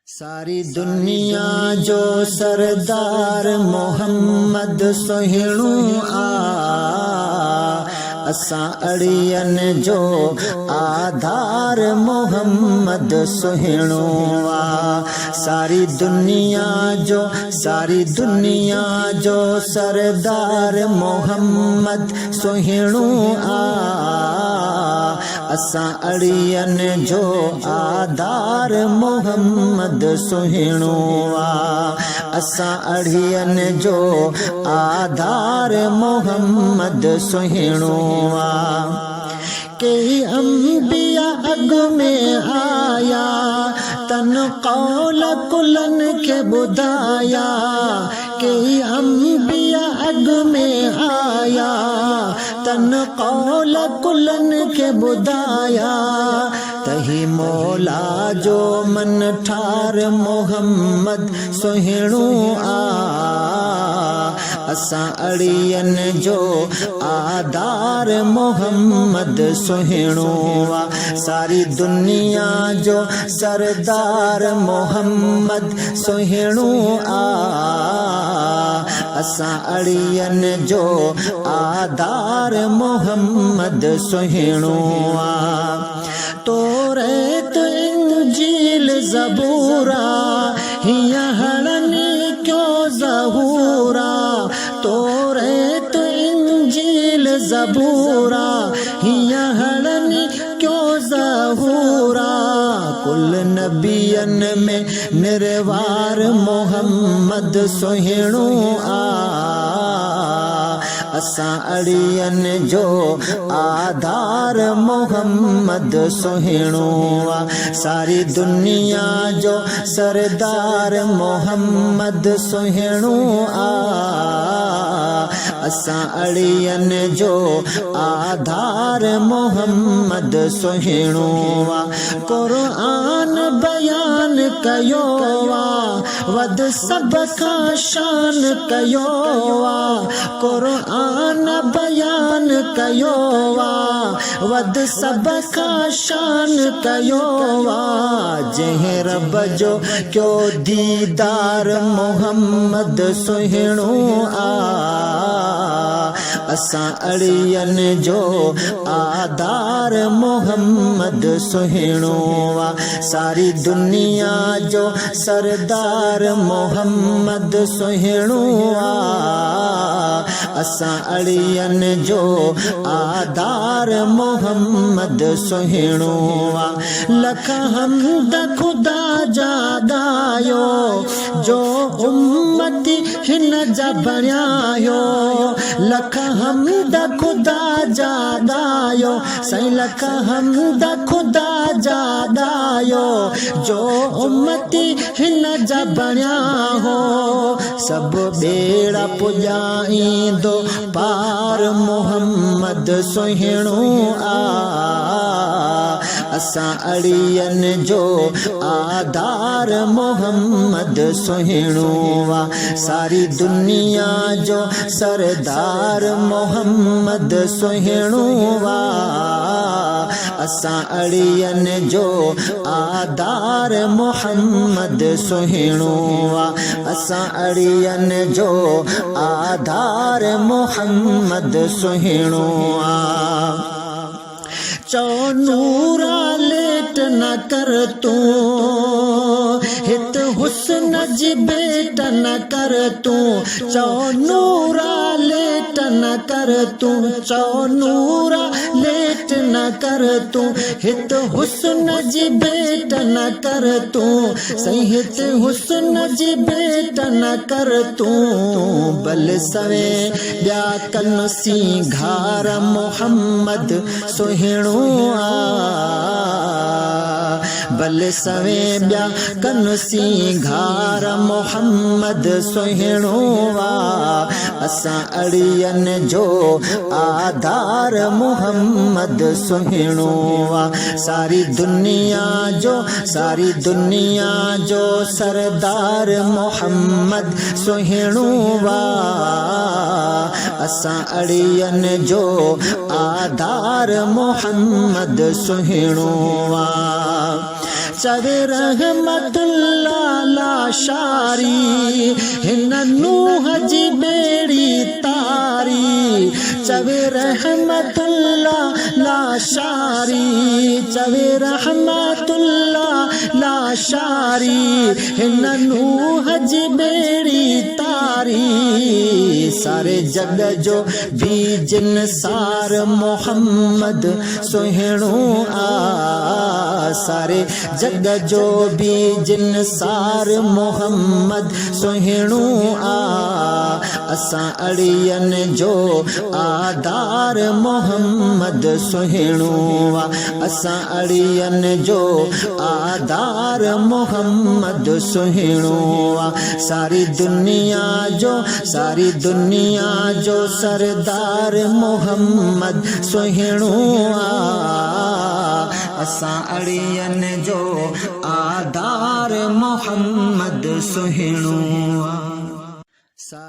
ساري دنيا جو سردار محمد سهڻو آ، اسان اڙين جو آڌار محمد سهڻو آ. ساري دنيا جو ساري دنيا جو سردار محمد سهڻو آ، اسان اڙين جو آڌار محمد سهڻو آ، اسان اڙين جو آڌار محمد سهڻو آ. ڪيئي انبيا اڳ ۾ آيا، تن قول ڪلن کي ٻڌايا. ڪيئي انبيا اڳ ۾ آيا، تن قول ڪلن کي ٻڌايا. ته هي مولا جو من ٺار محمد سهڻو آ، اسان اڙين جو آڌار محمد سهڻو آ. ساري دنيا جو سردار محمد سهڻو آ، اسان اڙين جو آڌار محمد سهڻو آ. توريت انجيل زبورا، هيئن هڻني ڪيو ظهورا. توريت انجيل زبورا، هيئن هڻني ڪيو ظهورا. ڪل نبين ۾ نروار محمد سهڻو آ، اسان اڙين جو آڌار محمد سهڻو آ. ساري دنيا جو سردار محمد سهڻو آ، اسان اڙين جو آڌار محمد سهڻو آ. قرآن بيان ڪيو آ، وڌ سڀ کان شان ڪيو آ. قرآن بيان ڪيو آ، وڌ سڀ کان شان ڪيو آ. جنهن رب جو ڪيو ديدار محمد سهڻو آ، اسان اڙين جو آڌار محمد سهڻو آ. ساري دنيا جو سردار محمد سهڻو آ، اسان اڙين جو آڌار محمد سهڻو آ. لک حمد خدا جا ڳايو، جو امتي هن جا بڻيايو. لک حمد خدا جا ڳايو، سائين لک حمد خدا جا ڳايو، جو امتي هن جا بڻيا هو. سڀ ٻيڙا پڄائيندو پار محمد سهڻو آ، اسان اڙين جو آڌار محمد سهڻو آ. ساري دنيا جو سردار محمد سهڻو آ، اسان اڙين جو آڌار محمد سهڻو آ. اسان اڙين جو آڌار محمد سهڻو آ. چئو نورا ليٽ نه ڪر تون، هت حسن جي ڀيٽ نه ڪر تون. چئو نورا ليٽ نه ڪر تون، چئو نورا ليٽ نه ڪر تون، هت حسن جي ڀيٽ نه ڪر تون. سائين هت حسن جي ڀيٽ نه ڪر تون. بل سوين ٻيا ڪن سينگار محمد سهڻو آ، بل سوين ٻيا ڪن سينگار محمد سهڻو آ، اسان اڙين جو آڌار محمد سهڻو آ. ساري دنيا جو ساري دنيا جو سردار محمد سهڻو آ، اسان اڙين جو آڌار محمد سهڻو آ. چوي رحمت الله لاشاري هن نوح جي ٻيڙي تاري چوي رحمت الله لاشاري چوي رحمت الله لاشاري هن نوح جي ٻيڙي تاري ساري جڳ جو ڀي جنسار محمد سهڻو آ ساري جڳ جو ڀي جنسار محمد سهڻو آ اسان اڙين جو آڌار محمد سهڻو آ اسان اڙين جو آڌار محمد سهڻو آ ساري دنيا جو ساري دنيا جو سردار محمد سهڻو آ اسان اڙين جو آڌار محمد سهڻو آ ساري.